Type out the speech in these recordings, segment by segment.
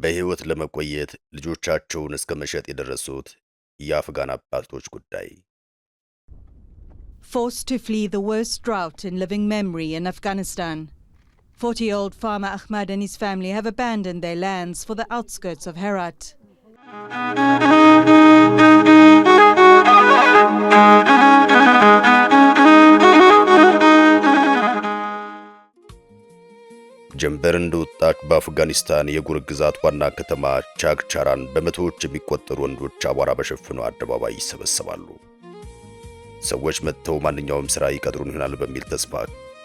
በሕይወት ለመቆየት ልጆቻቸውን እስከ መሸጥ የደረሱት የአፍጋን አባቶች ጉዳይ። Forced to flee the worst drought in living memory in Afghanistan. 40-year-old farmer Ahmad and his family have abandoned their lands for the outskirts of Herat. ጀንበር እንደወጣች በአፍጋኒስታን የጉር ግዛት ዋና ከተማ ቻግቻራን በመቶዎች የሚቆጠሩ ወንዶች አቧራ በሸፈነው አደባባይ ይሰበሰባሉ። ሰዎች መጥተው ማንኛውም ሥራ ይቀጥሩን ይሆናል በሚል ተስፋ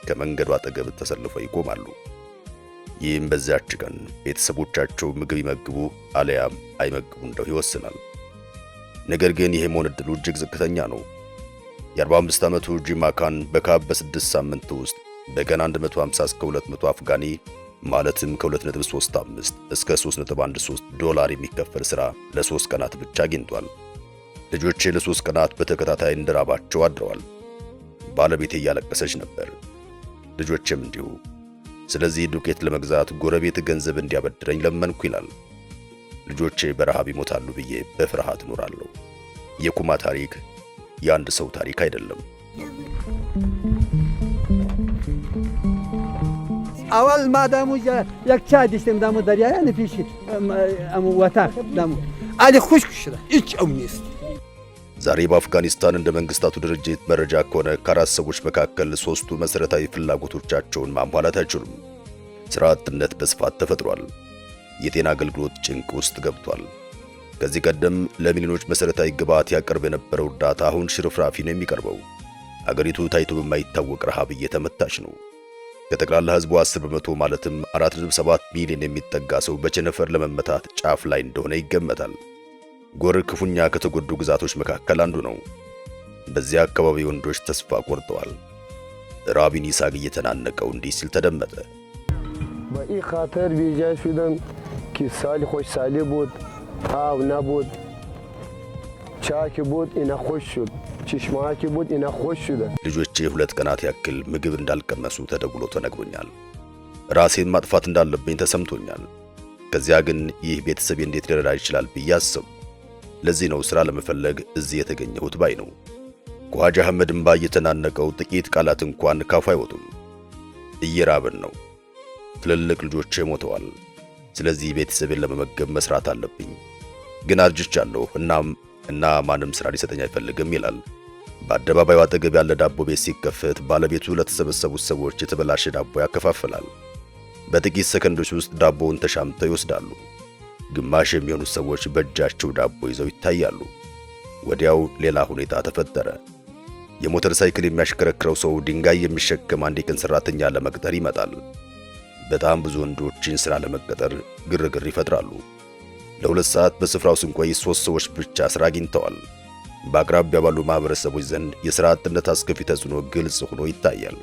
ከመንገዱ አጠገብ ተሰልፈው ይቆማሉ። ይህም በዚያች ቀን ቤተሰቦቻቸው ምግብ ይመግቡ አለያም አይመግቡ እንደው ይወስናል። ነገር ግን ይሄ መሆን ዕድሉ እጅግ ዝቅተኛ ነው። የ45 ዓመቱ ጂማ ካን በካብ በ6 ሳምንት ውስጥ በቀን 150 እስከ 200 አፍጋኒ፣ ማለትም ከ2.35 እስከ 3.13 ዶላር የሚከፈል ሥራ ለ3 ቀናት ብቻ አግኝቷል። ልጆቼ ለ3 ቀናት በተከታታይ እንደራባቸው አድረዋል። ባለቤቴ እያለቀሰች ነበር፣ ልጆቼም እንዲሁ። ስለዚህ ዱቄት ለመግዛት ጎረቤት ገንዘብ እንዲያበድረኝ ለመንኩ ይላል። ልጆቼ በረሃብ ይሞታሉ ብዬ በፍርሃት እኖራለሁ። የኩማ ታሪክ የአንድ ሰው ታሪክ አይደለም። اول ما دامو یک چای داشتیم، دامو دریا، یعنی پیش امو وطن دامو علی خشک شده، هیچ او نیست. ዛሬ በአፍጋኒስታን እንደ መንግስታቱ ድርጅት መረጃ ከሆነ ከአራት ሰዎች መካከል ሶስቱ መሰረታዊ ፍላጎቶቻቸውን ማሟላት አይችሉም። ስራ አጥነት በስፋት ተፈጥሯል። የጤና አገልግሎት ጭንቅ ውስጥ ገብቷል። ከዚህ ቀደም ለሚሊዮኖች መሰረታዊ ግብዓት ያቀርብ የነበረው እርዳታ አሁን ሽርፍራፊ ነው የሚቀርበው። አገሪቱ ታይቶ በማይታወቅ ረሃብ እየተመታች ነው። ከጠቅላላ ህዝቡ 10% ማለትም 4.7 ሚሊዮን የሚጠጋ ሰው በቸነፈር ለመመታት ጫፍ ላይ እንደሆነ ይገመታል። ጎር ክፉኛ ከተጎዱ ግዛቶች መካከል አንዱ ነው። በዚያ አካባቢ ወንዶች ተስፋ ቆርጠዋል። ራቢን ይስሐቅ እየተናነቀው እንዲህ ሲል ተደመጠ። به این خاطر بیجا شدم که سال خشکسالی بود، آب نبود، چاه که بود اینا خشک شد، چشمه که بود اینا خشک شده. ልጆቼ 2 ቀናት ያክል ምግብ እንዳልቀመሱ ተደውሎ ተነግሮኛል። ራሴን ማጥፋት እንዳለብኝ ተሰምቶኛል። ከዚያ ግን ይህ ቤተሰቤ እንዴት ሊረዳ ይችላል ብዬ አሰብኩ። ለዚህ ነው ሥራ ለመፈለግ እዚህ የተገኘሁት ባይ ነው። ኳጅ አህመድ እምባ እየተናነቀው ጥቂት ቃላት እንኳን ካፉ አይወጡም። እየራበን ነው። ትልልቅ ልጆቼ ሞተዋል። ስለዚህ ቤተሰቤን ለመመገብ መስራት አለብኝ። ግን አርጅቻለሁ፣ እናም እና ማንም ሥራ ሊሰጠኝ አይፈልግም ይላል። በአደባባዩ አጠገብ ያለ ዳቦ ቤት ሲከፈት ባለቤቱ ለተሰበሰቡት ሰዎች የተበላሸ ዳቦ ያከፋፍላል። በጥቂት ሰከንዶች ውስጥ ዳቦውን ተሻምተው ይወስዳሉ። ግማሽ የሚሆኑት ሰዎች በእጃቸው ዳቦ ይዘው ይታያሉ። ወዲያው ሌላ ሁኔታ ተፈጠረ። የሞተር ሳይክል የሚያሽከረክረው ሰው ድንጋይ የሚሸከም አንድ የቀን ሰራተኛ ለመቅጠር ይመጣል። በጣም ብዙ ወንዶችን ሥራ ለመቀጠር ግርግር ይፈጥራሉ። ለ2 ሰዓት በስፍራው ስንቆይ ሦስት ሰዎች ብቻ ሥራ አግኝተዋል። በአቅራቢያ ባሉ ማኅበረሰቦች ዘንድ የሥራ አጥነት አስከፊ ተጽዕኖ ግልጽ ሆኖ ይታያል።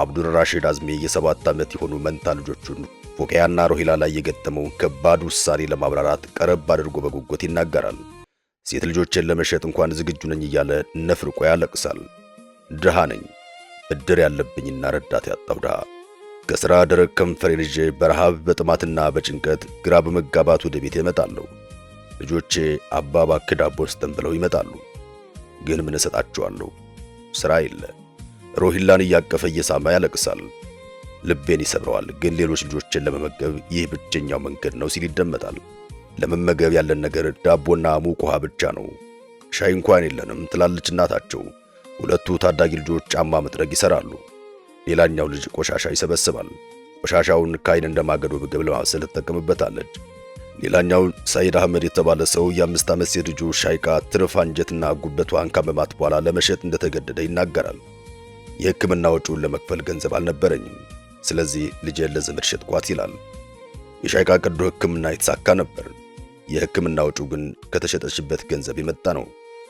አብዱል ራሺድ አዝሜ የ7 ዓመት የሆኑ መንታ ልጆቹን ፎቂያና ሮሂላ ላይ የገጠመውን ከባድ ውሳኔ ለማብራራት ቀረብ አድርጎ በጉጉት ይናገራል። ሴት ልጆቼን ለመሸጥ እንኳን ዝግጁ ነኝ እያለ ነፍርቆ ያለቅሳል። ድሃ ነኝ፣ ብድር ያለብኝና ረዳት ያጣሁ ድሃ። ከሥራ ደረቅ ከንፈሬን ይዤ በረሃብ፣ በጥማትና በጭንቀት ግራ በመጋባት ወደ ቤቴ እመጣለሁ። ልጆቼ አባ እባክህ ዳቦ ስጠን ብለው ይመጣሉ። ግን ምን እሰጣቸዋለሁ? ሥራ የለ። ሮሂላን እያቀፈ እየሳመ ያለቅሳል። ልቤን ይሰብረዋል። ግን ሌሎች ልጆችን ለመመገብ ይህ ብቸኛው መንገድ ነው ሲል ይደመጣል። ለመመገብ ያለን ነገር ዳቦና ሙቅ ውሃ ብቻ ነው። ሻይ እንኳን የለንም ትላለች እናታቸው። ሁለቱ ታዳጊ ልጆች ጫማ መጥረግ ይሰራሉ። ሌላኛው ልጅ ቆሻሻ ይሰበስባል። ቆሻሻውን ካይን እንደ ማገዶ ምግብ ለማብሰል ትጠቀምበታለች። ሌላኛው ሰይድ አህመድ የተባለ ሰው የ5 ዓመት ሴት ልጁ ሻይቃ ትርፍ አንጀትና ጉበቷን ካመማት በኋላ ለመሸጥ እንደተገደደ ይናገራል። የሕክምና ወጪውን ለመክፈል ገንዘብ አልነበረኝም፣ ስለዚህ ልጄን ለዘመድ ሸጥኳት ይላል። የሻይቃ ቀዶ ሕክምና የተሳካ ነበር። የሕክምና ወጪው ግን ከተሸጠችበት ገንዘብ የመጣ ነው።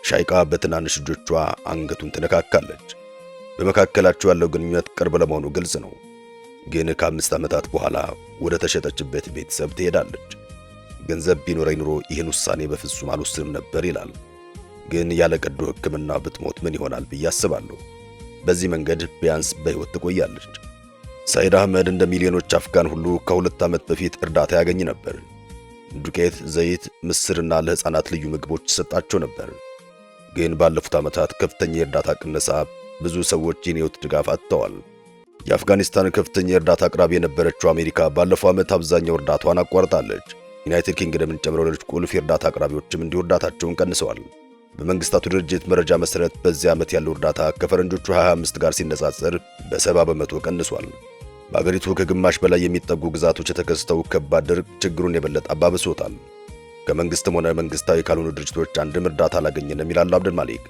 ሻይቃ በትናንሽ እጆቿ አንገቱን ትነካካለች። በመካከላቸው ያለው ግንኙነት ቅርብ ለመሆኑ ግልጽ ነው። ግን ከ5 ዓመታት በኋላ ወደ ተሸጠችበት ቤተሰብ ትሄዳለች። ገንዘብ ቢኖረኝ ኖሮ ይህን ውሳኔ በፍጹም አልወስንም ነበር ይላል። ግን ያለ ቀዶ ሕክምና ብትሞት ምን ይሆናል ብዬ አስባለሁ። በዚህ መንገድ ቢያንስ በሕይወት ትቆያለች። ሳይድ አህመድ እንደ ሚሊዮኖች አፍጋን ሁሉ ከ2 ዓመት በፊት እርዳታ ያገኝ ነበር። ዱቄት፣ ዘይት፣ ምስርና ለሕፃናት ልዩ ምግቦች ይሰጣቸው ነበር። ግን ባለፉት ዓመታት ከፍተኛ የእርዳታ ቅነሳ ብዙ ሰዎች ይህን የሕይወት ድጋፍ አጥተዋል። የአፍጋኒስታን ከፍተኛ የእርዳታ አቅራቢ የነበረችው አሜሪካ ባለፈው ዓመት አብዛኛው እርዳታዋን አቋርጣለች። ዩናይትድ ኪንግደምን ጨምሮ ሌሎች ቁልፍ የእርዳታ አቅራቢዎችም እንዲሁ እርዳታቸውን ቀንሰዋል። በመንግስታቱ ድርጅት መረጃ መሰረት በዚህ ዓመት ያለው እርዳታ ከፈረንጆቹ 25 ጋር ሲነጻጸር በ70% ቀንሷል። በአገሪቱ ከግማሽ በላይ የሚጠጉ ግዛቶች የተከሰተው ከባድ ድርቅ ችግሩን የበለጠ አባብሶታል። ከመንግስትም ሆነ መንግስታዊ ካልሆኑ ድርጅቶች አንድም እርዳታ አላገኘንም ይላሉ አብደል ማሊክ።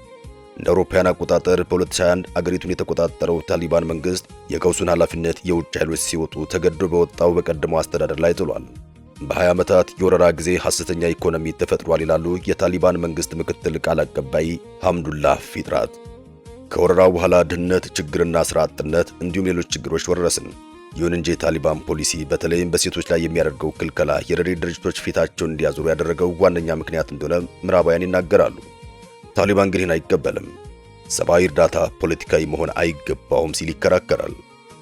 እንደ አውሮፓውያን አቆጣጠር በ2021 አገሪቱን የተቆጣጠረው ታሊባን መንግስት የቀውሱን ኃላፊነት የውጭ ኃይሎች ሲወጡ ተገዶ በወጣው በቀደመው አስተዳደር ላይ ጥሏል። በ20 ዓመታት የወረራ ጊዜ ሐሰተኛ ኢኮኖሚ ተፈጥሯል ይላሉ የታሊባን መንግስት ምክትል ቃል አቀባይ ሐምዱላህ ፊጥራት። ከወረራው በኋላ ድህነት፣ ችግርና ስራ አጥነት እንዲሁም ሌሎች ችግሮች ወረስን። ይሁን እንጂ የታሊባን ፖሊሲ በተለይም በሴቶች ላይ የሚያደርገው ክልከላ የረድኤት ድርጅቶች ፊታቸውን እንዲያዞሩ ያደረገው ዋነኛ ምክንያት እንደሆነ ምዕራባውያን ይናገራሉ። ታሊባን ግን ይህን አይቀበልም። ሰብአዊ እርዳታ ፖለቲካዊ መሆን አይገባውም ሲል ይከራከራል።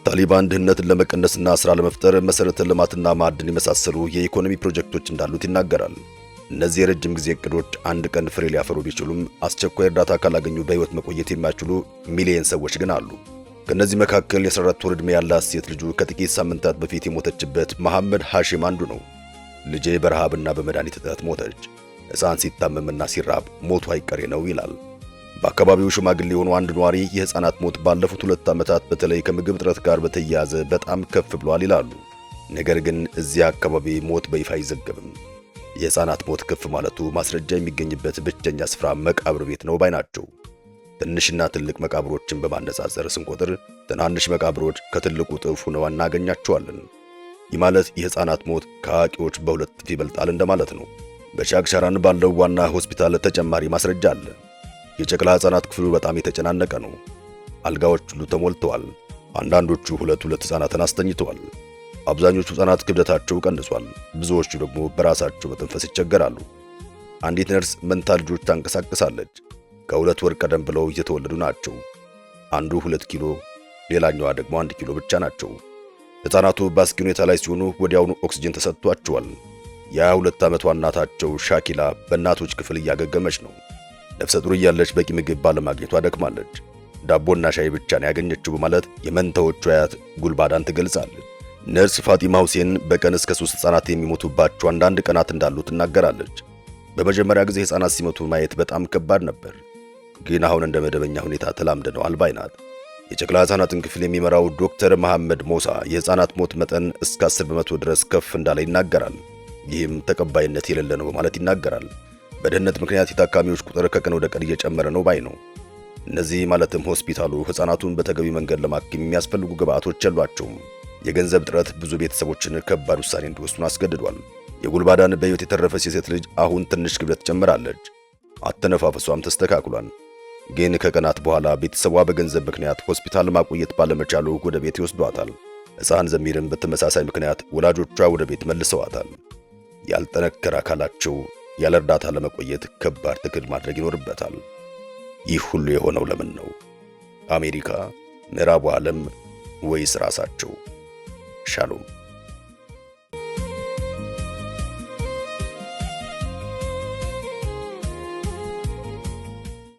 ታሊባን ድህነትን ለመቀነስና ስራ ለመፍጠር መሰረተ ልማትና ማዕድን የመሳሰሉ የኢኮኖሚ ፕሮጀክቶች እንዳሉት ይናገራል። እነዚህ የረጅም ጊዜ እቅዶች አንድ ቀን ፍሬ ሊያፈሩ ቢችሉም አስቸኳይ እርዳታ ካላገኙ በሕይወት መቆየት የማይችሉ ሚሊየን ሰዎች ግን አሉ። ከእነዚህ መካከል የ14 ወር ዕድሜ ያላት ሴት ልጁ ከጥቂት ሳምንታት በፊት የሞተችበት መሐመድ ሐሺም አንዱ ነው። ልጄ በረሃብና በመድኃኒት እጥረት ሞተች። ሕፃን ሲታመምና ሲራብ ሞቱ አይቀሬ ነው ይላል። በአካባቢው ሽማግሌ የሆኑ አንድ ነዋሪ የሕፃናት ሞት ባለፉት 2 ዓመታት በተለይ ከምግብ እጥረት ጋር በተያያዘ በጣም ከፍ ብሏል ይላሉ። ነገር ግን እዚያ አካባቢ ሞት በይፋ አይዘገብም። የሕፃናት ሞት ከፍ ማለቱ ማስረጃ የሚገኝበት ብቸኛ ስፍራ መቃብር ቤት ነው ባይ ናቸው። ትንሽና ትልቅ መቃብሮችን በማነጻጸር ስንቆጥር ትናንሽ መቃብሮች ከትልቁ እጥፍ ሆነው እናገኛቸዋለን። ይህ ማለት የሕፃናት ሞት ከአዋቂዎች በ2 እጥፍ ይበልጣል እንደማለት ነው። በቻግቻራን ባለው ዋና ሆስፒታል ተጨማሪ ማስረጃ አለ። የጨቅላ ሕፃናት ክፍሉ በጣም የተጨናነቀ ነው። አልጋዎች ሁሉ ተሞልተዋል። አንዳንዶቹ ሁለት ሁለት ሕፃናትን አስተኝተዋል። አብዛኞቹ ሕፃናት ክብደታቸው ቀንሷል። ብዙዎቹ ደግሞ በራሳቸው መተንፈስ ይቸገራሉ። አንዲት ነርስ መንታ ልጆች ታንቀሳቅሳለች። ከ2 ወር ቀደም ብለው የተወለዱ ናቸው። አንዱ 2 ኪሎ፣ ሌላኛዋ ደግሞ 1 ኪሎ ብቻ ናቸው። ሕፃናቱ በአስጊ ሁኔታ ላይ ሲሆኑ ወዲያውኑ ኦክስጅን ተሰጥቷቸዋል። የ22 ዓመቷ እናታቸው ሻኪላ በእናቶች ክፍል እያገገመች ነው። ነፍሰ ጡር እያለች በቂ ምግብ ባለማግኘቷ ደክማለች። ዳቦና ሻይ ብቻ ነው ያገኘችው በማለት የመንታዎቹ አያት ጉልባዳን ትገልጻለች። ነርስ ፋጢማ ሁሴን በቀን እስከ ሶስት ሕፃናት የሚሞቱባቸው አንዳንድ ቀናት እንዳሉ ትናገራለች። በመጀመሪያ ጊዜ ሕፃናት ሲሞቱ ማየት በጣም ከባድ ነበር፣ ግን አሁን እንደ መደበኛ ሁኔታ ተላምደነዋል ባይ ናት። የጨቅላ ሕፃናትን ክፍል የሚመራው ዶክተር መሐመድ ሞሳ የሕፃናት ሞት መጠን እስከ 10% ድረስ ከፍ እንዳለ ይናገራል። ይህም ተቀባይነት የሌለ ነው በማለት ይናገራል። በድህነት ምክንያት የታካሚዎች ቁጥር ከቀን ወደ ቀን እየጨመረ ነው ባይ ነው። እነዚህ ማለትም ሆስፒታሉ ሕፃናቱን በተገቢ መንገድ ለማከም የሚያስፈልጉ ግብዓቶች የሏቸውም። የገንዘብ እጥረት ብዙ ቤተሰቦችን ከባድ ውሳኔ እንዲወስኑ አስገድዷል። የጉልባዳን በሕይወት የተረፈች የሴት ልጅ አሁን ትንሽ ክብደት ጨምራለች። አተነፋፈሷም ተስተካክሏል። ግን ከቀናት በኋላ ቤተሰቧ በገንዘብ ምክንያት ሆስፒታል ማቆየት ባለመቻሉ ወደ ቤት ይወስዷታል። ሕፃን ዘሚርን በተመሳሳይ ምክንያት ወላጆቿ ወደ ቤት መልሰዋታል። ያልጠነከረ አካላቸው ያለ እርዳታ ለመቆየት ከባድ ትግል ማድረግ ይኖርበታል። ይህ ሁሉ የሆነው ለምን ነው? አሜሪካ፣ ምዕራቡ ዓለም ወይስ ራሳቸው? ሻሎም።